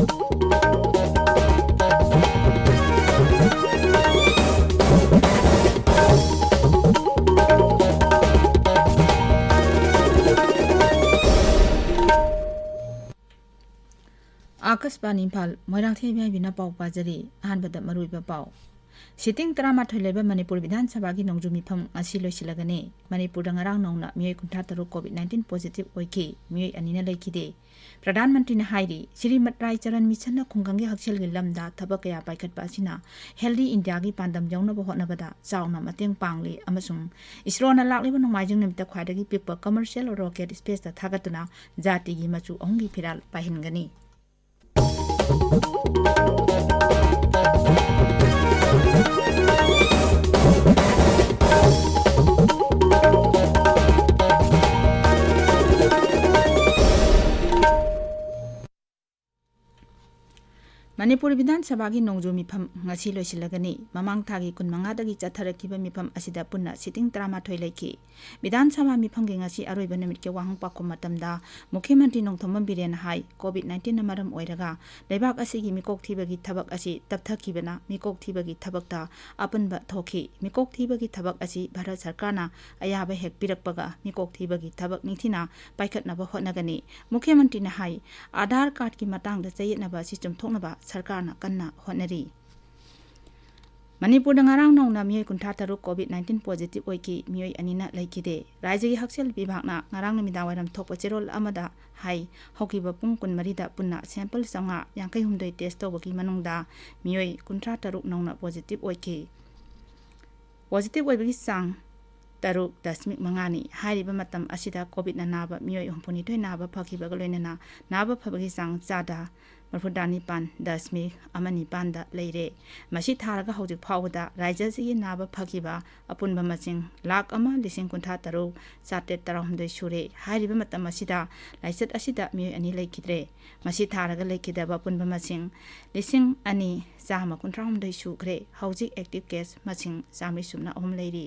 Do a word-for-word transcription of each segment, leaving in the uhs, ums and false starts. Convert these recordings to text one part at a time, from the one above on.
ꯑꯥꯀꯥꯁꯕꯥꯅꯤ ꯏꯝꯐꯥꯜ, ꯃꯣꯏꯔꯥꯡꯊꯦꯝ ꯏꯕꯦꯝꯍꯥꯏꯕꯤꯅ ꯄꯥꯎ ꯄꯥꯖꯔꯤ꯫ ꯑꯍꯥꯟꯕꯗ ꯃꯔꯨꯑꯣꯏꯕ ꯄꯥꯎ꯫ ꯁꯤꯇꯤꯡ ꯇꯔꯥꯃꯥꯊꯣꯏ ꯂꯩꯕ ꯃꯅꯤꯄꯨꯔ ꯕꯤꯙꯥꯟ ꯁꯚꯥꯒꯤ ꯅꯣꯡꯖꯨ ꯃꯤꯐꯝ ꯉꯁꯤ ꯂꯣꯏꯁꯤꯜꯂꯒꯅꯤ꯫ ꯃꯅꯤꯄꯨꯔꯗ ꯉꯔꯥꯡ ꯅꯧꯅ ꯃꯤꯑꯣꯏ ꯀꯨꯟꯊ꯭ꯔꯥ ꯇꯔꯨꯛ ꯀꯣꯚꯤꯗ ꯅꯥꯏꯟꯇꯤꯟ ꯄꯣꯖꯤꯇꯤꯚ ꯑꯣꯏꯈꯤ꯫ ꯃꯤꯑꯣꯏ ꯑꯅꯤꯅ ꯂꯩꯈꯤꯗꯦ꯫ ꯄ꯭ꯔꯙꯥꯟ ꯃꯟꯇ꯭ꯔꯤꯅ ꯍꯥꯏꯔꯤ, ꯁ꯭ꯔꯤꯃꯠ ꯔꯥꯏ ꯆꯔꯟ ꯃꯤꯁꯟꯅ ꯈꯨꯡꯒꯪꯒꯤ ꯍꯛꯁꯦꯜꯒꯤ ꯂꯝꯗ ꯊꯕꯛ ꯀꯌꯥ ꯄꯥꯏꯈꯠꯄ ꯑꯁꯤꯅ ꯍꯦꯜꯗꯤ ꯏꯟꯗꯤꯌꯥꯒꯤ ꯄꯥꯟꯗꯝ ꯌꯧꯅꯕ ꯍꯣꯠꯅꯕꯗ ꯆꯥꯎꯅ ꯃꯇꯦꯡ ꯄꯥꯡꯂꯤ ꯑꯃꯁꯨꯡ ꯏꯁꯔꯣꯅ ꯂꯥꯛꯂꯤꯕ ꯅꯣꯡꯃꯥꯏꯖꯤꯡ ꯅꯨꯃꯤꯠꯇ ꯈ꯭ꯋꯥꯏꯗꯒꯤ ꯄꯤꯛꯄ ꯀꯃꯔꯁꯤꯌꯦꯜ ꯔꯣꯀꯦꯠ ꯁ꯭ꯄꯦꯁꯇ ꯊꯥꯒꯠꯇꯨꯅ ꯖꯥꯇꯤꯒꯤ ꯃꯆꯨ ꯑꯍꯨꯝꯒꯤ ꯐꯤꯔꯥꯜ ꯄꯥꯏꯍꯟꯒꯅꯤ꯫ ꯃꯅꯤꯄꯨꯔ ꯕꯤꯙꯥꯟ ꯁꯚꯥꯒꯤ ꯅꯣꯡꯖꯨ ꯃꯤꯐꯝ ꯉꯁꯤ ꯂꯣꯏꯁꯤꯜꯂꯒꯅꯤ꯫ ꯃꯃꯥꯡ ꯊꯥꯒꯤ ꯀꯨꯟꯃꯉꯥꯗꯒꯤ ꯆꯠꯊꯔꯛꯈꯤꯕ ꯃꯤꯐꯝ ꯑꯁꯤꯗ ꯄꯨꯟꯅ ꯁꯤꯇꯤꯡ ꯇꯔꯥꯃꯥꯊꯣꯏ ꯂꯩꯈꯤ꯫ ꯕꯤꯙꯥꯟ ꯁꯚꯥ ꯃꯤꯐꯝꯒꯤ ꯉꯁꯤ ꯑꯔꯣꯏꯕ ꯅꯨꯃꯤꯠꯀꯤ ꯋꯥꯍꯪ ꯄꯥꯎꯈꯨꯝ ꯃꯇꯝꯗ ꯃꯨꯈ꯭ꯌ ꯃꯟꯇ꯭ꯔꯤ ꯅꯣꯡꯊꯣꯝꯕꯝ ꯕꯤꯔꯦꯟꯅ ꯍꯥꯏ, ꯀꯣꯚꯤꯗ ꯅꯥꯏꯟꯇꯤꯟꯅ ꯃꯔꯝ ꯑꯣꯏꯔꯒ ꯂꯩꯕꯥꯛ ꯑꯁꯤꯒꯤ ꯃꯤꯀꯣꯛ ꯊꯤꯕꯒꯤ ꯊꯕꯛ ꯑꯁꯤ ꯇꯞꯊꯈꯤꯕꯅ ꯃꯤꯀꯣꯛ ꯊꯤꯕꯒꯤ ꯊꯕꯛꯇ ꯑꯄꯟꯕ ꯊꯣꯛꯈꯤ꯫ ꯃꯤꯀꯣꯛ ꯊꯤꯕꯒꯤ ꯊꯕꯛ ꯑꯁꯤ ꯚꯥꯔꯠ ꯁꯔꯀꯥꯔꯅ ꯑꯌꯥꯕ ꯍꯦꯛ ꯄꯤꯔꯛꯄꯒ ꯃꯤꯀꯣꯛ ꯊꯤꯕꯒꯤ ꯊꯕꯛ ꯅꯤꯡꯊꯤꯅ ꯄꯥꯏꯈꯠꯅꯕ ꯍꯣꯠꯅꯒꯅꯤ꯫ ꯃꯨꯈ꯭ꯌ ꯃꯟꯇ꯭ꯔꯤꯅ ꯍꯥꯏ, ꯑꯥꯙꯥꯔ ꯀꯥꯔꯗꯀꯤ ꯃꯇꯥꯡꯗ ꯆꯌꯦꯠꯅꯕ ꯑꯁꯤ ꯆꯨꯝꯊꯣꯛꯅꯕ ꯁꯔꯀꯥꯔꯅ ꯀꯟꯅ ꯍꯣꯠꯅꯔꯤ꯫ ꯃꯅꯤꯄꯨꯔꯗ ꯉꯔꯥꯡ ꯅꯧꯅ ꯃꯤꯑꯣꯏ ꯀꯨꯟꯊ꯭ꯔꯥ ꯇꯔꯨꯛ ꯀꯣꯚꯤꯗ ꯅꯥꯏꯟꯇꯤꯟ ꯄꯣꯖꯤꯇꯤꯚ ꯑꯣꯏꯈꯤ, ꯃꯤꯑꯣꯏ ꯑꯅꯤꯅ ꯂꯩꯈꯤꯗꯦ꯫ ꯔꯥꯖ꯭ꯌꯒꯤ ꯍꯛꯁꯦꯜ ꯕꯤꯚꯥꯒꯅ ꯉꯔꯥꯡ ꯅꯨꯃꯤꯗꯥꯡꯋꯥꯏꯔꯝ ꯊꯣꯛꯄ ꯆꯦꯔꯣꯜ ꯑꯃꯗ ꯍꯥꯏ, ꯍꯧꯈꯤꯕ ꯄꯨꯡ ꯀꯨꯟꯃꯔꯤꯗ ꯄꯨꯟꯅ ꯁꯦꯝꯄꯜ ꯆꯥꯝꯃꯉꯥ ꯌꯥꯡꯈꯩ ꯍꯨꯝꯗꯣꯏ ꯇꯦꯁ ꯇꯧꯕꯒꯤ ꯃꯅꯨꯡꯗ ꯃꯤꯑꯣꯏ ꯀꯨꯟꯊ꯭ꯔꯥ ꯇꯔꯨꯛ ꯅꯧꯅ ꯄꯣꯖꯤꯇꯤꯚ ꯑꯣꯏꯈꯤ꯫ ꯄꯣꯖꯤꯇꯤꯚ ꯑꯣꯏꯕꯒꯤ ꯆꯥꯡ ꯇꯔꯨꯛ ꯗꯁꯃꯤꯛ ꯃꯉꯥꯅꯤ꯫ ꯍꯥꯏꯔꯤꯕ ꯃꯇꯝ ꯑꯁꯤꯗ ꯀꯣꯚꯤꯗꯅ ꯅꯥꯕ ꯃꯤꯑꯣꯏ ꯍꯨꯝꯐꯨꯅꯤꯊꯣꯏ ꯅꯥꯕ ꯐꯈꯤꯕꯒ ꯂꯣꯏꯅꯅ ꯅꯥꯕ ꯐꯕꯒꯤ ꯆꯥꯡ ꯆꯥꯗ ꯃꯔꯐꯨꯇꯔꯥ ꯅꯤꯄꯥꯟ ꯗꯁꯃꯤꯛ ꯑꯃ ꯅꯤꯄꯥꯟꯗ ꯂꯩꯔꯦ꯫ ꯃꯁꯤ ꯊꯥꯔꯒ ꯍꯧꯖꯤꯛ ꯐꯥꯎꯕꯗ ꯔꯥꯖ꯭ꯌ ꯑꯁꯤꯒꯤ ꯅꯥꯕ ꯐꯈꯤꯕ ꯑꯄꯨꯟꯕ ꯃꯁꯤꯡ ꯂꯥꯈ ꯑꯃ ꯂꯤꯁꯤꯡ ꯀꯨꯟꯊ꯭ꯔꯥ ꯇꯔꯨꯛ ꯆꯥꯇ꯭ꯔꯦꯠ ꯇꯔꯥꯍꯨꯝꯗꯣꯏ ꯁꯨꯔꯦ꯫ ꯍꯥꯏꯔꯤꯕ ꯃꯇꯝ ꯑꯁꯤꯗ ꯂꯥꯏꯆꯠ ꯑꯁꯤꯗ ꯃꯤꯑꯣꯏ ꯑꯅꯤ ꯂꯩꯈꯤꯗ꯭ꯔꯦ꯫ ꯃꯁꯤ ꯊꯥꯔꯒ ꯂꯩꯈꯤꯗꯕ ꯑꯄꯨꯟꯕ ꯃꯁꯤꯡ ꯂꯤꯁꯤꯡ ꯑꯅꯤ ꯆꯥꯝꯃ ꯀꯨꯟꯊ꯭ꯔꯥꯍꯨꯝꯗꯣꯏ ꯁꯨꯈ꯭ꯔꯦ꯫ ꯍꯧꯖꯤꯛ ꯑꯦꯛꯇꯤꯚ ꯀꯦꯁ ꯃꯁꯤꯡ ꯆꯥꯝꯃꯔꯤ ꯁꯨꯞꯅ ꯑꯍꯨꯝ ꯂꯩꯔꯤ꯫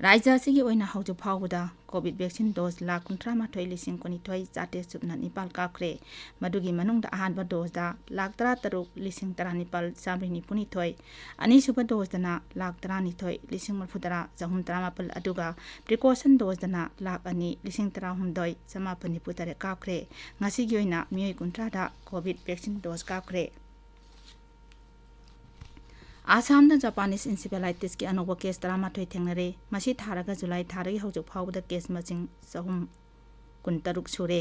ꯔꯥꯖ꯭ꯌ ꯑꯁꯤꯒꯤ ꯑꯣꯏꯅ ꯍꯧꯖꯤꯛ ꯐꯥꯎꯕꯗ COVID vaccine dose ꯂꯥꯈ ꯀꯨꯟꯊ꯭ꯔꯥ ꯃꯥꯊꯣꯏ ꯂꯤꯁꯤꯡ ꯀꯨꯟꯅꯤꯊꯣꯏ ꯆꯥꯇ꯭ꯔꯦꯠ ꯁꯨꯞꯅ ꯅꯤꯄꯥꯜ ꯀꯥꯞꯈ꯭ꯔꯦ꯫ ꯃꯗꯨꯒꯤ ꯃꯅꯨꯡꯗ ꯑꯍꯥꯟꯕ doseꯗ ꯂꯥꯈ ꯇꯔꯥ ꯇꯔꯨꯛ ꯂꯤꯁꯤꯡ ꯇꯔꯥ ꯅꯤꯄꯥꯜ ꯆꯥꯃꯔꯤ ꯅꯤꯐꯨ ꯅꯤꯊꯣꯏ, ꯑꯅꯤꯁꯨꯕ doseꯗꯅ ꯂꯥꯈ ꯇꯔꯥ ꯅꯤꯊꯣꯏ ꯂꯤꯁꯤꯡ ꯃꯔꯤꯐꯨ ꯇꯔꯥ ꯆꯍꯨꯝ ꯇꯔꯥ ꯃꯥꯄꯜ, ꯑꯗꯨꯒ precaution doseꯗꯅ ꯂꯥꯈ ꯑꯅꯤ ꯂꯤꯁꯤꯡ ꯇꯔꯥ ꯍꯨꯝꯗꯣꯏ ꯆꯥꯃꯥꯄꯜ ꯅꯤꯐꯨ ꯇꯔꯦꯠ ꯀꯥꯞꯈ꯭ꯔꯦ꯫ ꯉꯁꯤꯒꯤ ꯑꯣꯏꯅ ꯃꯤꯑꯣꯏ ꯀꯨꯟꯊ꯭ꯔꯥꯗ COVID vaccine dose ꯀꯥꯞꯈ꯭ꯔꯦ꯫ ꯑꯁꯥꯝꯗ Japanese encephalitisꯀꯤ ꯑꯅꯧꯕ case ꯇꯔꯥꯃꯥꯊꯣꯏ ꯊꯦꯡꯅꯔꯦ꯫ ꯃꯁꯤ ꯊꯥꯔꯒ ꯖꯨꯂꯥꯏ ꯊꯥꯗꯒꯤ ꯍꯧꯖꯤꯛ ꯐꯥꯎꯕꯗ case ꯃꯁꯤꯡ ꯆꯍꯨꯝ ꯀꯨꯟꯇꯔꯨꯛ ꯁꯨꯔꯦ꯫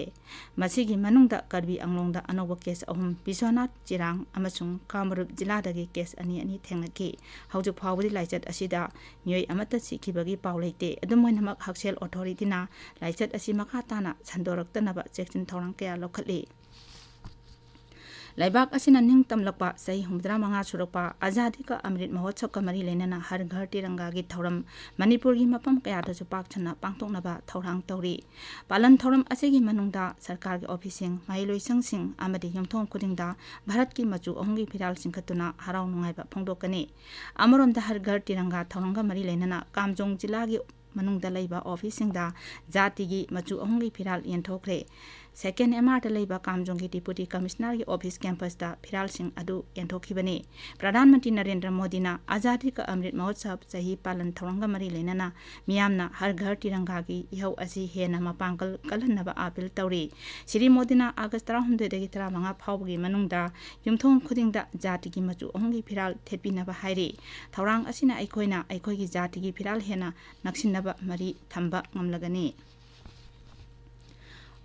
ꯃꯁꯤꯒꯤ ꯃꯅꯨꯡꯗ ꯀꯔꯕꯤ ꯑꯪꯂꯣꯡꯗ ꯑꯅꯧꯕ case ꯑꯍꯨꯝ, ꯕꯤꯁ꯭ꯋꯅꯥꯊ, ꯆꯤꯔꯥꯡ ꯑꯃꯁꯨꯡ ꯀꯥꯃꯔꯨꯞ ꯖꯤꯂꯥꯗꯒꯤ case ꯑꯅꯤ ꯑꯅꯤ ꯊꯦꯡꯅꯈꯤ꯫ ꯍꯧꯖꯤꯛ ꯐꯥꯎꯕꯗꯤ ꯂꯥꯏꯆꯠ ꯑꯁꯤꯗ ꯃꯤꯑꯣꯏ ꯑꯃꯠꯇ ꯁꯤꯈꯤꯕꯒꯤ ꯄꯥꯎ ꯂꯩꯇꯦ꯫ ꯑꯗꯨꯝ ꯑꯣꯏꯅꯃꯛ, ꯍꯛꯁꯦꯜ authorityꯅ ꯂꯥꯏꯆꯠ ꯑꯁꯤ ꯃꯈꯥ ꯇꯥꯅ ꯁꯟꯗꯣꯔꯛꯇꯅꯕ ꯆꯦꯛꯁꯤꯟ ꯊꯧꯔꯥꯡ ꯀꯌꯥ ꯂꯧꯈꯠꯂꯤ꯫ ꯂꯩꯕꯥꯛ ꯑꯁꯤꯅ ꯅꯤꯡꯇꯝꯂꯛꯄ ꯆꯍꯤ ꯍꯨꯝꯐꯨꯇꯔꯥ ꯃꯉꯥ ꯁꯨꯔꯛꯄ ꯑꯖꯥꯗꯤ ꯀꯥ ꯑꯃ꯭ꯔꯤꯠ ꯃꯍꯣꯠꯁꯕꯀ ꯃꯔꯤ ꯂꯩꯅꯅ ꯍꯔ ꯘꯔ ꯇꯤꯔꯪꯒꯥꯒꯤ ꯊꯧꯔꯝ ꯃꯅꯤꯄꯨꯔꯒꯤ ꯃꯐꯝ ꯀꯌꯥꯗꯁꯨ ꯄꯥꯛ ꯁꯟꯅ ꯄꯥꯡꯊꯣꯛꯅꯕ ꯊꯧꯔꯥꯡ ꯇꯧꯔꯤ꯫ ꯄꯥꯂꯟ ꯊꯧꯔꯝ ꯑꯁꯤꯒꯤ ꯃꯅꯨꯡꯗ ꯁꯔꯀꯥꯔꯒꯤ ꯑꯣꯐꯤꯁꯁꯤꯡ, ꯃꯍꯩꯂꯣꯏꯁꯪꯁꯤꯡ ꯑꯃꯗꯤ ꯌꯨꯝꯊꯣꯡ ꯈꯨꯗꯤꯡꯗ ꯚꯥꯔꯠꯀꯤ ꯃꯆꯨ ꯑꯍꯨꯝꯒꯤ ꯐꯤꯔꯥꯜ ꯆꯤꯡꯈꯠꯇꯨꯅ ꯍꯔꯥꯎ ꯅꯨꯡꯉꯥꯏꯕ ꯐꯣꯡꯗꯣꯛꯀꯅꯤ꯫ ꯑꯃꯔꯣꯝꯗ, ꯍꯔ ꯘꯔ ꯇꯤꯔꯪꯒꯥ ꯊꯧꯔꯝꯒ ꯃꯔꯤ ꯂꯩꯅꯅ ꯀꯥꯝꯖꯣꯡ ꯖꯤꯂꯥꯒꯤ ꯃꯅꯨꯡꯗ ꯂꯩꯕ ꯑꯣꯐꯤꯁꯁꯤꯡꯗ ꯖꯥꯇꯤꯒꯤ ꯃꯆꯨ ꯑꯍꯨꯝꯒꯤ ꯐꯤꯔꯥꯜ ꯌꯦꯟꯊꯣꯛꯈ꯭ꯔꯦ꯫ Second M Rꯗ ꯂꯩꯕ ꯀꯥꯝꯖꯣꯡꯒꯤ Deputy Commissionerꯒꯤ office campusꯇ ꯐꯤꯔꯥꯜꯁꯤꯡ ꯑꯗꯨ ꯌꯦꯟꯊꯣꯛꯈꯤꯕꯅꯤ꯫ ꯄ꯭ꯔꯙꯥꯟ ꯃꯟꯇ꯭ꯔꯤ ꯅꯔꯦꯟꯗ꯭ꯔ ꯃꯣꯗꯤꯅ ꯑꯖꯥꯗꯤ ꯀꯥ ꯑꯃ꯭ꯔꯤꯠ ꯃꯍꯣꯠꯁꯕ ꯆꯍꯤ ꯄꯥꯂꯟ ꯊꯧꯔꯝꯒ ꯃꯔꯤ ꯂꯩꯅꯅ ꯃꯤꯌꯥꯝꯅ ꯍꯔ ꯘꯔ ꯇꯤꯔꯪꯒꯥꯒꯤ ꯏꯍꯧ ꯑꯁꯤ ꯍꯦꯟꯅ ꯃꯄꯥꯡꯒꯜ ꯀꯜꯍꯟꯅꯕ ꯑꯥꯄꯤꯜ ꯇꯧꯔꯤ꯫ ꯁ꯭ꯔꯤ ꯃꯣꯗꯤꯅ ꯑꯥꯒꯁ ꯇꯔꯥꯍꯨꯝꯗꯣꯏꯗꯒꯤ ꯇꯔꯥꯃꯉꯥ ꯐꯥꯎꯕꯒꯤ ꯃꯅꯨꯡꯗ ꯌꯨꯝꯊꯣꯡ ꯈꯨꯗꯤꯡꯗ ꯖꯥꯇꯤꯒꯤ ꯃꯆꯨ ꯑꯍꯨꯝꯒꯤ ꯐꯤꯔꯥꯜ ꯊꯦꯠꯄꯤꯅꯕ ꯍꯥꯏꯔꯤ꯫ ꯊꯧꯔꯥꯡ ꯑꯁꯤꯅ ꯑꯩꯈꯣꯏꯅ ꯑꯩꯈꯣꯏꯒꯤ ꯖꯥꯇꯤꯒꯤ ꯐꯤꯔꯥꯜ ꯍꯦꯟꯅ ꯅꯛꯁꯤꯟꯅꯕ ꯃꯔꯤ ꯊꯝꯕ ꯉꯝꯂꯒꯅꯤ꯫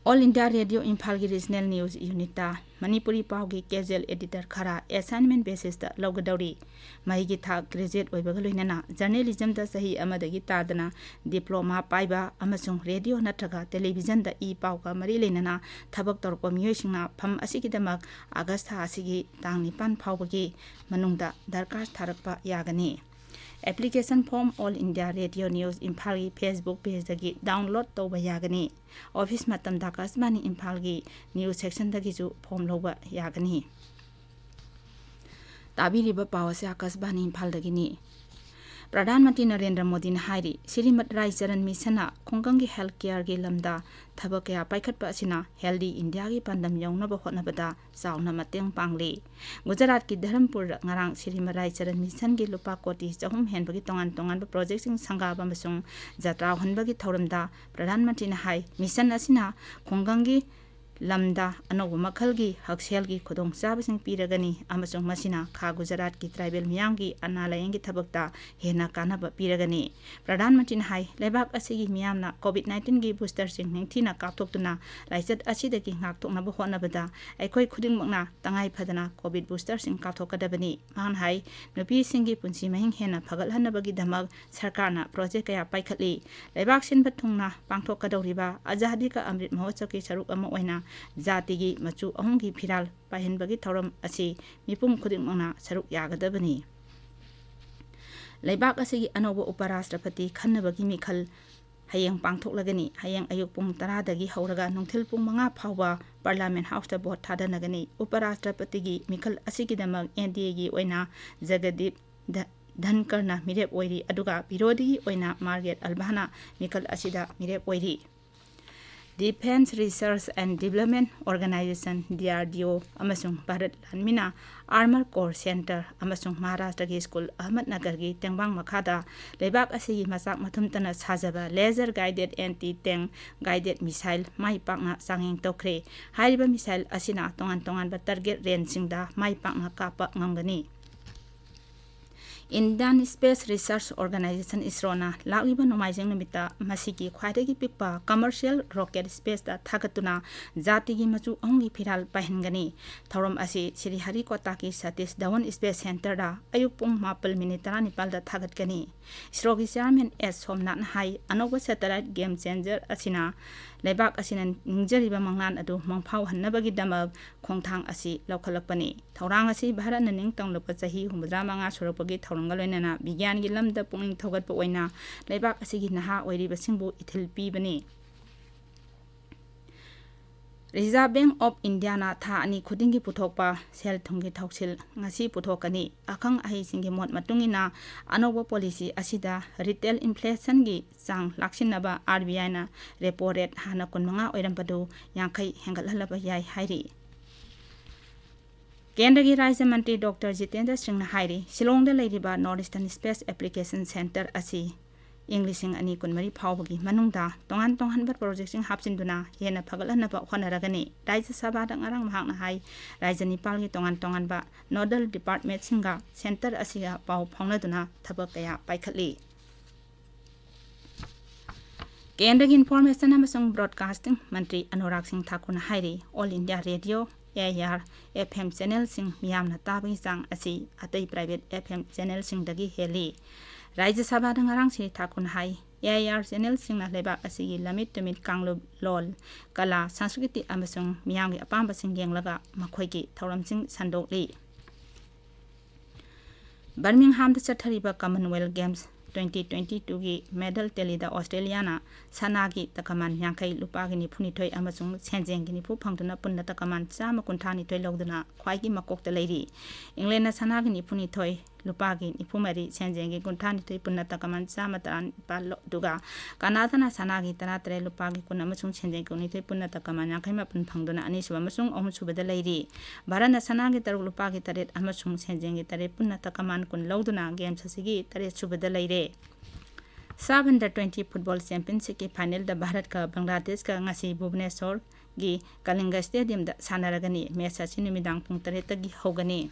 All India Radio ꯏꯝꯐꯥꯜꯒꯤ regional news unitꯇ ꯃꯅꯤꯄꯨꯔꯤ ꯄꯥꯎꯒꯤ casual editor ꯈꯔ assignment basisꯇ ꯂꯧꯒꯗꯧꯔꯤ꯫ ꯃꯍꯩꯒꯤ ꯊꯥꯛ graduate ꯑꯣꯏꯕꯒ ꯂꯣꯏꯅꯅ journalismꯗ ꯆꯍꯤ ꯑꯃꯗꯒꯤ ꯇꯥꯗꯅ diploma ꯄꯥꯏꯕ ꯑꯃꯁꯨꯡ radio ꯅꯠꯇ꯭ꯔꯒ televisionꯗ ꯏ ꯄꯥꯎꯒ ꯃꯔꯤ ꯂꯩꯅꯅ ꯊꯕꯛ ꯇꯧꯔꯛꯄ ꯃꯤꯑꯣꯏꯁꯤꯡꯅ ꯐꯝ ꯑꯁꯤꯒꯤꯗꯃꯛ ꯑꯥꯒꯁ ꯊꯥ ꯑꯁꯤꯒꯤ ꯇꯥꯡ ꯅꯤꯄꯥꯟ ꯐꯥꯎꯕꯒꯤ ꯃꯅꯨꯡꯗ ꯗꯔꯈꯥꯁ ꯊꯥꯔꯛꯄ ꯌꯥꯒꯅꯤ꯫ Application form All India Radio News ꯏꯝꯐꯥꯜꯒꯤ Facebook pageꯇꯒꯤ download ꯇꯧꯕ ꯌꯥꯒꯅꯤ꯫ Office ꯃꯇꯝꯗ ꯑꯥꯀꯥꯁꯕꯥꯅꯤ ꯏꯝꯐꯥꯜꯒꯤ news sectionꯗꯒꯤꯁꯨ form ꯂꯧꯕ ꯌꯥꯒꯅꯤ꯫ ꯇꯥꯕꯤꯔꯤꯕ ꯄꯥꯎ ꯑꯁꯤ ꯑꯥꯀꯥꯁꯕꯥꯅꯤ ꯏꯝꯐꯥꯜꯗꯒꯤꯅꯤ꯫ ꯄ꯭ꯔꯙꯥꯟ ꯃꯟꯇ꯭ꯔꯤ ꯅꯔꯦꯟꯗ꯭ꯔ ꯃꯣꯗꯤꯅ ꯍꯥꯏꯔꯤ, ꯁ꯭ꯔꯤꯃꯠ ꯔꯥꯏ ꯆꯔꯟ ꯃꯤꯁꯟꯅ ꯈꯨꯡꯒꯪꯒꯤ ꯍꯦꯜꯊ ꯀꯦꯌꯔꯒꯤ ꯂꯝꯗ ꯊꯕꯛ ꯀꯌꯥ ꯄꯥꯏꯈꯠꯄ ꯑꯁꯤꯅ ꯍꯦꯜꯗꯤ ꯏꯟꯗꯤꯌꯥꯒꯤ ꯄꯥꯟꯗꯝ ꯌꯧꯅꯕ ꯍꯣꯠꯅꯕꯗ ꯆꯥꯎꯅ ꯃꯇꯦꯡ ꯄꯥꯡꯂꯤ꯫ ꯒꯨꯖꯔꯥꯠꯀꯤ ꯙꯔꯝꯄꯨꯔꯗ ꯉꯔꯥꯡ ꯁ꯭ꯔꯤꯃꯠ ꯔꯥꯏ ꯆꯔꯟ ꯃꯤꯁꯟꯒꯤ ꯂꯨꯄꯥ ꯀꯣꯇꯤ ꯆꯍꯨꯝ ꯍꯦꯟꯕꯒꯤ ꯇꯣꯉꯥꯟ ꯇꯣꯉꯥꯟꯕ ꯄ꯭ꯔꯣꯖꯦꯛꯁꯤꯡ ꯁꯪꯒꯥꯕ ꯑꯃꯁꯨꯡ ꯖꯇ꯭ꯔꯥ ꯍꯨꯟꯕꯒꯤ ꯊꯧꯔꯝꯗ ꯄ꯭ꯔꯙꯥꯟ ꯃꯟꯇ꯭ꯔꯤꯅ ꯍꯥꯏ, ꯃꯤꯁꯟ ꯑꯁꯤꯅ ꯈꯨꯡꯒꯪꯒꯤ ꯂꯝꯗ ꯑꯅꯧꯕ ꯃꯈꯜꯒꯤ ꯍꯛꯁꯦꯜꯒꯤ ꯈꯨꯗꯣꯡꯆꯥꯕꯁꯤꯡ ꯄꯤꯔꯒꯅꯤ ꯑꯃꯁꯨꯡ ꯃꯁꯤꯅ ꯈꯥ ꯒꯨꯖꯔꯥꯠꯀꯤ ꯇ꯭ꯔꯥꯏꯕꯦꯜ ꯃꯤꯌꯥꯝꯒꯤ ꯑꯅꯥ ꯂꯥꯌꯦꯡꯒꯤ ꯊꯕꯛꯇ ꯍꯦꯟꯅ ꯀꯥꯟꯅꯕ ꯄꯤꯔꯒꯅꯤ꯫ ꯄ꯭ꯔꯙꯥꯟ ꯃꯟꯇ꯭ꯔꯤꯅ ꯍꯥꯏ, ꯂꯩꯕꯥꯛ ꯑꯁꯤꯒꯤ ꯃꯤꯌꯥꯝꯅ ꯀꯣꯚꯤꯗ ꯅꯥꯏꯟꯇꯤꯟꯒꯤ ꯕꯨꯁꯇꯔꯁꯤꯡ ꯅꯤꯡꯊꯤꯅ ꯀꯥꯞꯊꯣꯛꯇꯨꯅ ꯂꯥꯏꯆꯠ ꯑꯁꯤꯗꯒꯤ ꯉꯥꯛꯊꯣꯛꯅꯕ ꯍꯣꯠꯅꯕꯗ ꯑꯩꯈꯣꯏ ꯈꯨꯗꯤꯡꯃꯛꯅ ꯇꯉꯥꯏ ꯐꯗꯅ ꯀꯣꯚꯤꯗ ꯕꯨꯁꯇꯔꯁꯤꯡ ꯀꯥꯞꯊꯣꯛꯀꯗꯕꯅꯤ꯫ ꯃꯍꯥꯛꯅ ꯍꯥꯏ, ꯅꯨꯄꯤꯁꯤꯡꯒꯤ ꯄꯨꯟꯁꯤ ꯃꯍꯤꯡ ꯍꯦꯟꯅ ꯐꯒꯠꯍꯟꯅꯕꯒꯤꯗꯃꯛ ꯁꯔꯀꯥꯔꯅ ꯄ꯭ꯔꯣꯖꯦꯛ ꯀꯌꯥ ꯄꯥꯏꯈꯠꯂꯤ꯫ ꯂꯩꯕꯥꯛ ꯁꯤꯟꯕ ꯊꯨꯡꯅ ꯄꯥꯡꯊꯣꯛꯀꯗꯧꯔꯤꯕ ꯑꯖꯥꯗꯤ ꯀꯥ ꯑꯃ꯭ꯔꯤꯠ ꯃꯍꯣꯠꯁꯕꯀꯤ ꯁꯔꯨꯛ ꯑꯃ ꯑꯣꯏꯅ ꯖꯥꯇꯤꯒꯤ ꯃꯆꯨ ꯑꯍꯨꯝꯒꯤ ꯐꯤꯔꯥꯜ ꯄꯥꯏꯍꯟꯕꯒꯤ ꯊꯧꯔꯝ ꯑꯁꯤ ꯃꯤꯄꯨꯝ ꯈꯨꯗꯤꯡꯃꯛꯅ ꯁꯔꯨꯛ ꯌꯥꯒꯗꯕꯅꯤ꯫ ꯂꯩꯕꯥꯛ ꯑꯁꯤꯒꯤ ꯑꯅꯧꯕ ꯎꯄꯔꯥꯁꯇ꯭ꯔꯄꯇꯤ ꯈꯟꯅꯕꯒꯤ ꯃꯤꯈꯜ ꯍꯌꯦꯡ ꯄꯥꯡꯊꯣꯛꯂꯒꯅꯤ꯫ ꯍꯌꯦꯡ ꯑꯌꯨꯛ ꯄꯨꯡ ꯇꯔꯥꯗꯒꯤ ꯍꯧꯔꯒ ꯅꯨꯡꯊꯤꯜ ꯄꯨꯡ ꯃꯉꯥ ꯐꯥꯎꯕ ꯄꯥꯔꯂꯥꯃꯦꯟ ꯍꯥꯎꯁꯇ ꯚꯣꯠ ꯊꯥꯗꯅꯒꯅꯤ꯫ ꯎꯄꯔꯥꯁꯇ꯭ꯔꯄꯇꯤꯒꯤ ꯃꯤꯈꯜ ꯑꯁꯤꯒꯤꯗꯃꯛ ꯑꯦꯟ ꯗꯤ ꯑꯦꯒꯤ ꯑꯣꯏꯅ ꯖꯒꯗꯤꯞ ꯙ-, ꯙꯟꯀꯔꯅ ꯃꯤꯔꯦꯞ ꯑꯣꯏꯔꯤ, ꯑꯗꯨꯒ ꯕꯤꯔꯣꯙꯤꯒꯤ ꯑꯣꯏꯅ ꯃꯥꯔꯒꯦꯠ ꯑꯜꯚꯥꯅ ꯃꯤꯈꯜ ꯑꯁꯤꯗ ꯃꯤꯔꯦꯞ ꯑꯣꯏꯔꯤ꯫ Defence Research and Development Organisation, D R D O, ꯑꯃꯁꯨꯡ ꯚꯥꯔꯠ ꯂꯥꯟꯃꯤꯅ Armour Core Centre ꯑꯃꯁꯨꯡ ꯃꯍꯥꯔꯥꯁꯇ꯭ꯔꯒꯤ ꯁ꯭ꯀꯨꯜ ꯑꯍꯃꯗꯅꯒꯔꯒꯤ ꯇꯦꯡꯕꯥꯡ ꯃꯈꯥꯗ ꯂꯩꯕꯥꯛ ꯑꯁꯤꯒꯤ ꯃꯆꯥꯛ ꯃꯊꯨꯝꯇꯅ ꯁꯥꯖꯕ laser guided anti tank guided missile ꯃꯥꯏ ꯄꯥꯛꯅ ꯆꯥꯡꯌꯦꯡ ꯇꯧꯈ꯭ꯔꯦ꯫ ꯍꯥꯏꯔꯤꯕ missile ꯑꯁꯤꯅ ꯇꯣꯉꯥꯟ ꯇꯣꯉꯥꯟꯕ target rangeꯁꯤꯡꯗ ꯃꯥꯏ ꯄꯥꯛꯅ ꯀꯥꯞꯄ ꯉꯝꯒꯅꯤ꯫ Indian Space Research Organisation, ꯏꯁꯔꯣꯅ ꯂꯥꯛꯂꯤꯕ ꯅꯣꯡꯃꯥꯏꯖꯤꯡ ꯅꯨꯃꯤꯠꯇ ꯃꯁꯤꯒꯤ ꯈ꯭ꯋꯥꯏꯗꯒꯤ ꯄꯤꯛꯄ commercial rocket spaceꯇ ꯊꯥꯒꯠꯇꯨꯅ ꯖꯥꯇꯤꯒꯤ ꯃꯆꯨ ꯑꯍꯨꯝꯒꯤ ꯐꯤꯔꯥꯜ ꯄꯥꯏꯍꯟꯒꯅꯤ꯫ ꯊꯧꯔꯝ ꯑꯁꯤ ꯁ꯭ꯔꯤꯍꯔꯤꯀꯣꯇꯥꯒꯤ ꯁꯇꯤꯁ ꯙꯋꯟ Space Centreꯗ ꯑꯌꯨꯛ ꯄꯨꯡ ꯃꯥꯄꯜ ꯃꯤꯅꯤꯠ ꯇꯔꯥꯅꯤꯄꯥꯜꯗ ꯊꯥꯒꯠꯀꯅꯤ꯫ ꯏꯁꯔꯣꯒꯤ chairman ꯑꯦꯁ ꯁꯣꯝꯅꯥꯊꯅ ꯍꯥꯏ, ꯑꯅꯧꯕ satellite game changer ꯑꯁꯤꯅ ꯂꯩꯕꯥꯛ ꯑꯁꯤꯅ ꯅꯤꯡꯖꯔꯤꯕ ꯃꯪꯂꯥꯟ ꯑꯗꯨ ꯃꯪꯐꯥꯎꯍꯟꯅꯕꯒꯤꯗꯃꯛ ꯈꯣꯡꯊꯥꯡ ꯑꯁꯤ ꯂꯧꯈꯠꯂꯛꯄꯅꯤ꯫ ꯊꯧꯔꯥꯡ ꯑꯁꯤ ꯚꯥꯔꯠꯅ ꯅꯤꯡꯇꯝꯂꯛꯄ ꯆꯍꯤ ꯍꯨꯝꯐꯨꯇꯔꯥ ꯃꯉꯥ ꯁꯨꯔꯛꯄꯒꯤ ꯊꯧꯔꯝꯒ ꯂꯣꯏꯅꯅ ꯕꯤꯒ꯭ꯌꯥꯟꯒꯤ ꯂꯝꯗ ꯄꯨꯛꯅꯤꯡ ꯊꯧꯒꯠꯄ ꯑꯣꯏꯅ ꯂꯩꯕꯥꯛ ꯑꯁꯤꯒꯤ ꯅꯍꯥ ꯑꯣꯏꯔꯤꯕꯁꯤꯡꯕꯨ ꯏꯊꯤꯜ ꯄꯤꯕꯅꯤ꯫ Reserve Bank of Indiaꯅ ꯊꯥ ꯑꯅꯤ ꯈꯨꯗꯤꯡꯒꯤ ꯄꯨꯊꯣꯛꯄ ꯁꯦꯜ ꯊꯨꯝꯒꯤ ꯊꯧꯁꯤꯜ ꯉꯁꯤ ꯄꯨꯊꯣꯛꯀꯅꯤ꯫ ꯑꯈꯪ ꯑꯍꯩꯁꯤꯡꯒꯤ ꯃꯣꯠ ꯃꯇꯨꯡ ꯏꯟꯅ, ꯑꯅꯧꯕ policy ꯑꯁꯤꯗ retail inflationꯒꯤ ꯆꯥꯡ ꯂꯥꯛꯁꯤꯟꯅꯕ RBIꯅ repo rate ꯍꯥꯟꯅ ꯀꯨꯟꯃꯉꯥ ꯑꯣꯏꯔꯝꯕꯗꯨ ꯌꯥꯡꯈꯩ ꯍꯦꯟꯒꯠꯍꯜꯂꯕ ꯌꯥꯏ ꯍꯥꯏꯔꯤ꯫ ꯀꯦꯟꯗ꯭ꯔꯒꯤ ꯔꯥꯖ꯭ꯌ ꯃꯟꯇ꯭ꯔꯤ ꯗꯣꯛꯇꯔ ꯖꯤꯇꯦꯟꯗ꯭ꯔ ꯁꯤꯡꯅ ꯍꯥꯏꯔꯤ, ꯁꯤꯂꯣꯡꯗ ꯂꯩꯔꯤꯕ North Eastern Space Application Centre ꯑꯁꯤ ꯏꯪ ꯂꯤꯁꯤꯡ ꯑꯅꯤ ꯀꯨꯟꯃꯔꯤ ꯐꯥꯎꯕꯒꯤ ꯃꯅꯨꯡꯗ ꯇꯣꯉꯥꯟ ꯇꯣꯉꯥꯟꯕ projectꯁꯤꯡ ꯍꯥꯞꯆꯤꯟꯗꯨꯅ ꯍꯦꯟꯅ ꯐꯒꯠꯍꯟꯅꯕ ꯍꯣꯠꯅꯔꯒꯅꯤ꯫ ꯔꯥꯖ꯭ꯌ ꯁꯚꯥꯗ ꯉꯔꯥꯡ ꯃꯍꯥꯛꯅ ꯍꯥꯏ, ꯔꯥꯖ꯭ꯌ ꯅꯤꯄꯥꯜꯒꯤ ꯇꯣꯉꯥꯟ ꯇꯣꯉꯥꯟꯕ nodal departmentꯁꯤꯡꯒ centre ꯑꯁꯤꯒ ꯄꯥꯎ ꯐꯥꯎꯅꯗꯨꯅ ꯊꯕꯛ ꯀꯌꯥ ꯄꯥꯏꯈꯠꯂꯤ꯫ ꯀꯦꯟꯗ꯭ꯔꯒꯤ Information ꯑꯃꯁꯨꯡ Broadcasting ꯃꯟꯇ꯭ꯔꯤ ꯑꯅꯨꯔꯥꯒ ꯁꯤꯡ ꯊꯥꯀꯨꯔꯅ ꯍꯥꯏꯔꯤ, All India Radio, AIR, FM channelꯁꯤꯡ ꯃꯤꯌꯥꯝꯅ ꯇꯥꯕꯒꯤ ꯆꯥꯡ ꯑꯁꯤ ꯑꯇꯩ private FM channelꯁꯤꯡꯗꯒꯤ ꯍꯦꯜꯂꯤ꯫ ꯔꯥꯖ꯭ꯌ ꯁꯚꯥꯗ ꯉꯔꯥꯡ ꯁꯤꯔꯤ ꯊꯥꯀꯨꯔꯅ ꯍꯥꯏ, AIR channelꯁꯤꯡꯅ ꯂꯩꯕꯥꯛ ꯑꯁꯤꯒꯤ ꯂꯝꯃꯤꯠ ꯇꯨꯃꯤꯠ ꯀꯥꯡꯂꯨꯞ, ꯂꯣꯜ, ꯀꯂꯥ, ꯁꯪꯁꯀ꯭ꯔꯤꯇꯤ ꯑꯃꯁꯨꯡ ꯃꯤꯌꯥꯝꯒꯤ ꯑꯄꯥꯝꯕꯁꯤꯡ ꯌꯦꯡꯂꯒ ꯃꯈꯣꯏꯒꯤ ꯊꯧꯔꯝꯁꯤꯡ ꯁꯟꯗꯣꯛꯂꯤ꯫ ꯕꯔꯃꯤꯡꯍꯥꯝꯗ ꯆꯠꯊꯔꯤꯕ Commonwealth Games twenty twenty twoꯒꯤ medal tallyꯗ ꯑꯣꯁꯇ꯭ꯔꯦꯂꯤꯌꯥꯅ ꯁꯅꯥꯒꯤ ꯇꯀꯃꯥꯟ ꯌꯥꯡꯈꯩ, ꯂꯨꯄꯥꯒꯤ ꯅꯤꯐꯨꯅꯤꯊꯣꯏ ꯑꯃꯁꯨꯡ ꯁꯦꯟꯖꯦꯡꯒꯤ ꯅꯤꯐꯨ ꯐꯪꯗꯨꯅ ꯄꯨꯟꯅ ꯇꯀꯃꯥꯟ ꯆꯥꯝꯃ ꯀꯨꯟꯊ꯭ꯔꯥꯅꯤꯊꯣꯏ ꯂꯧꯗꯨꯅ ꯈ꯭ꯋꯥꯏꯒꯤ ꯃꯀꯣꯛꯇ ꯂꯩꯔꯤ꯫ ꯏꯪꯂꯦꯟꯅ ꯁꯅꯥꯒꯤ ꯅꯤꯐꯨꯅꯤꯊꯣꯏ, ꯂꯨꯄꯥꯒꯤ ꯅꯤꯐꯨꯃꯔꯤ, ꯁꯦꯟꯖꯦꯡꯒꯤ ꯀꯨꯟꯊ꯭ꯔꯥꯅꯤꯊꯣꯏ, ꯄꯨꯟꯅ ꯇꯀꯃꯥꯟ ꯆꯥꯝꯃ ꯇꯔꯥꯅꯤꯄꯥꯜ ꯂꯧ-, ꯑꯗꯨꯒ ꯀꯅꯥꯗꯥꯅ ꯁꯅꯥꯒꯤ ꯇꯔꯥꯇꯔꯦꯠ, ꯂꯨꯄꯥꯒꯤ ꯀꯨꯟ ꯑꯃꯁꯨꯡ ꯁꯦꯟꯖꯦꯡ ꯀꯨꯟꯅꯤꯊꯣꯏ, ꯄꯨꯟꯅ ꯇꯀꯃꯥꯟ ꯌꯥꯡꯈꯩ ꯃꯥꯄꯟ ꯐꯪꯗꯨꯅ ꯑꯅꯤꯁꯨꯕ ꯑꯃꯁꯨꯡ ꯑꯍꯨꯝꯁꯨꯕꯗ ꯂꯩꯔꯤ꯫ ꯚꯥꯔꯠꯅ ꯁꯅꯥꯒꯤ ꯇꯔꯨꯛ, ꯂꯨꯄꯥꯒꯤ ꯇꯔꯦꯠ ꯑꯃꯁꯨꯡ ꯁꯦꯟꯖꯦꯡꯒꯤ ꯇꯔꯦꯠ, ꯄꯨꯟꯅ ꯇꯀꯃꯥꯟ ꯀꯨꯟ ꯂꯧꯗꯨꯅ Games ꯑꯁꯤꯒꯤ ꯇꯔꯦꯠꯁꯨꯕꯗ ꯂꯩꯔꯦ꯫ SAFF Under twenty Football Championshipꯀꯤ finalꯗ ꯚꯥꯔꯠꯀ ꯕꯪꯒ꯭ꯂꯥꯗꯦꯁꯀ ꯉꯁꯤ ꯚꯨꯕꯅꯦꯁꯣꯔꯒꯤ ꯀꯂꯤꯡꯒ Stadiumꯗ ꯁꯥꯟꯅꯔꯒꯅꯤ꯫ Match ꯑꯁꯤ ꯅꯨꯃꯤꯗꯥꯡ ꯄꯨꯡ ꯇꯔꯦꯠꯇꯒꯤ ꯍꯧꯒꯅꯤ꯫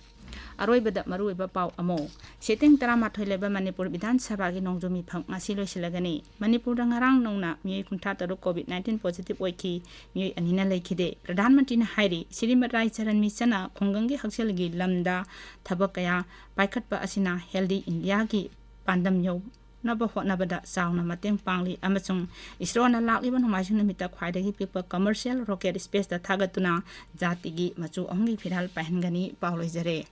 ꯑꯔꯣꯏꯕꯗ ꯃꯔꯨꯑꯣꯏꯕ ꯄꯥꯎ ꯑꯃꯨꯛ꯫ Sitting ꯇꯔꯥꯃꯥꯊꯣꯏ ꯂꯩꯕ ꯃꯅꯤꯄꯨꯔ ꯕꯤꯙꯥꯟ ꯁꯚꯥꯒꯤ ꯅꯣꯡꯖꯨ ꯃꯤꯐꯝ ꯉꯁꯤ ꯂꯣꯏꯁꯤꯜꯂꯒꯅꯤ꯫ ꯃꯅꯤꯄꯨꯔꯗ ꯉꯔꯥꯡ ꯅꯧꯅ ꯃꯤꯑꯣꯏ ꯀꯨꯟꯊ꯭ꯔꯥ ꯇꯔꯨꯛ COVID nineteen positive ꯑꯣꯏꯈꯤ, ꯃꯤꯑꯣꯏ ꯑꯅꯤꯅ ꯂꯩꯈꯤꯗꯦ꯫ ꯄ꯭ꯔꯙꯥꯟ ꯃꯟꯇ꯭ꯔꯤꯅ ꯍꯥꯏꯔꯤ, ꯁ꯭ꯔꯤꯃꯠ ꯔꯥꯏ ꯆꯔꯟ ꯃꯤꯁꯟꯅ ꯈꯨꯡꯒꯪꯒꯤ ꯍꯛꯁꯦꯜꯒꯤ ꯂꯝꯗ ꯊꯕꯛ ꯀꯌꯥ ꯄꯥꯏꯈꯠꯄ ꯑꯁꯤꯅ Healthy Indiaꯒꯤ ꯄꯥꯟꯗꯝ ꯌꯧꯅꯕ ꯍꯣꯠꯅꯕꯗ ꯆꯥꯎꯅ ꯃꯇꯦꯡ ꯄꯥꯡꯂꯤ ꯑꯃꯁꯨꯡ ꯏꯁꯔꯣꯅ ꯂꯥꯛꯂꯤꯕ ꯅꯣꯡꯃꯥꯏꯖꯤꯡ ꯅꯨꯃꯤꯠꯇ ꯈ꯭ꯋꯥꯏꯗꯒꯤ ꯄꯤꯛꯄ commercial rocket spaceꯇ ꯊꯥꯒꯠꯇꯨꯅ ꯖꯥꯇꯤꯒꯤ ꯃꯆꯨ ꯑꯍꯨꯝꯒꯤ ꯐꯤꯔꯥꯜ ꯄꯥꯏꯍꯟꯒꯅꯤ꯫ ꯄꯥꯎ ꯂꯣꯏꯖꯔꯦ꯫